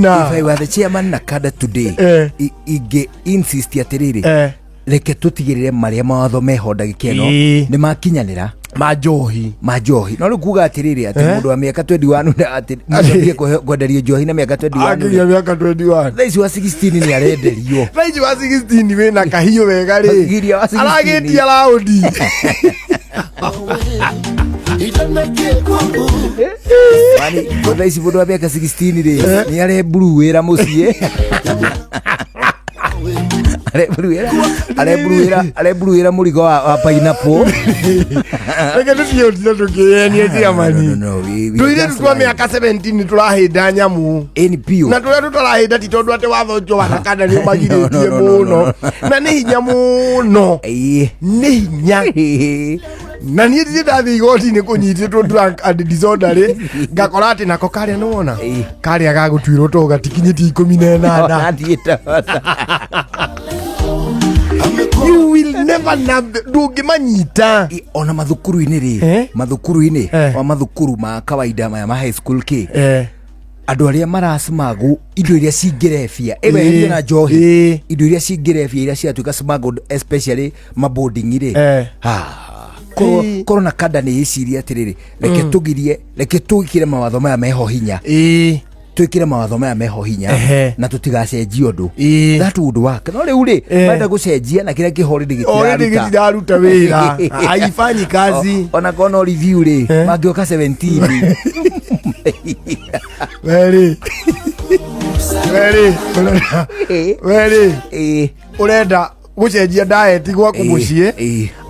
Na If I were the chairman NACADA today, ingĩ insist atĩrĩrĩ, reke tũtigĩrĩre marĩa mawatho meho ndagĩka ĩno nĩ makinyanĩra ma njohi. Ma njohi. No rĩu kuga atĩrĩrĩ, atĩ mũndũ wa mĩaka 21 atĩ mũndũ ambie kwenderio njohi na mĩaka 21 Akinyia mĩaka 21. Thaa ici wa 16 nĩ arenderio. Thaa ici wa 16 wĩna kahiũ wega rĩ, Giria wa 16. aragĩtia raũndi. Mani, thaa ici mũndũ wa mĩaka 16 rĩ, nĩ areburu wĩra mũciĩ, areburu wĩra mũrigo wa pineapple. Reke tũthiĩ ũtire tũkĩyenie ciamani. No, no, no, we Tũirĩtu just twa lying. mĩaka 17 tũrahĩnda nyamũ. Ĩni biũ. Na tũrĩa tũtarahĩnda ti tondũ atĩ watho ũcio wa NACADA nĩ ũmagirĩtie No, no, no, no, mũno, na nĩ hinya mũno. Nĩ hinya. Na niĩ ndirĩ ndathiĩ igoti-inĩ kũnyitĩtwo drunk and disorderly, ngakora atĩ nako karĩa nĩwona karĩa gagũtuĩrwo to gatikinyĩtie 18. You will never nab, ndũngĩmanyita. Ona mathukuru-inĩ rĩ, mathukuru-inĩ, wa mathukuru ma kawaida maya ma high school kĩ, andũ arĩa maracimagũ indo iria cingĩrebia ĩweherie na njohi, indo iria cingĩrebia, iria ciatuĩka smuggled, especially maboarding rĩ, korwo korwo NACADA nĩ ĩcirie atĩrĩrĩ, reke tũgirie, reke twĩkĩre mawatho maya meho hinya, twĩkĩre mawatho maya meho hinya na tũtigacenjie ũndũ. That would work. No rĩu rĩ, marenda gũcenjia na kĩrĩa kĩho already already gĩtiraruta. Gĩtiraruta wĩra, haifanyi kazi. Ona korwo no review rĩ, mangĩoka 17. Weri weri ũrenda weri ũrenda gũcenjia diet gwaku mũciĩ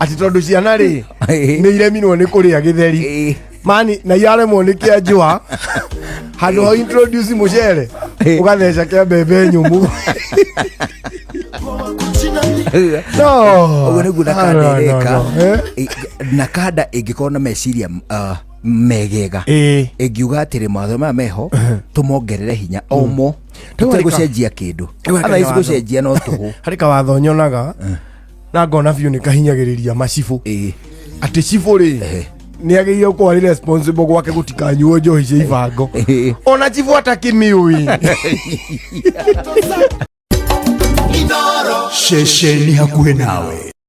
atĩ tondũ ciana rĩ nĩ iremirwo nĩ kũrĩa gĩtheri mani na iraremwo nĩ kĩa njũa, handũ ha introduce mũcere, ũgatheca kĩa mbembe nyũmũ. No. Ũguo nĩguo NACADA No, no, ĩreka. no. NACADA ĩngĩkorwo na meciria megega, ĩngiuga atĩrĩ, mawatho maya meho tũmongerere hinya omo, Rĩu tũtegũcenjia kĩndũ. Rĩu harĩ Otherwise kawatho. gũcenjia no tũhũ. Harĩ kawatho nyonaga na ngona biũ nĩ kahinyagĩrĩria macibũ, atĩ cibũ rĩ, nĩ agĩrĩire gũkorwo arĩ responsible gwake gũtikanyuo njohi cia ibango, ona cibũ atakĩmĩũĩ. Ceceni hakuhĩ nawe.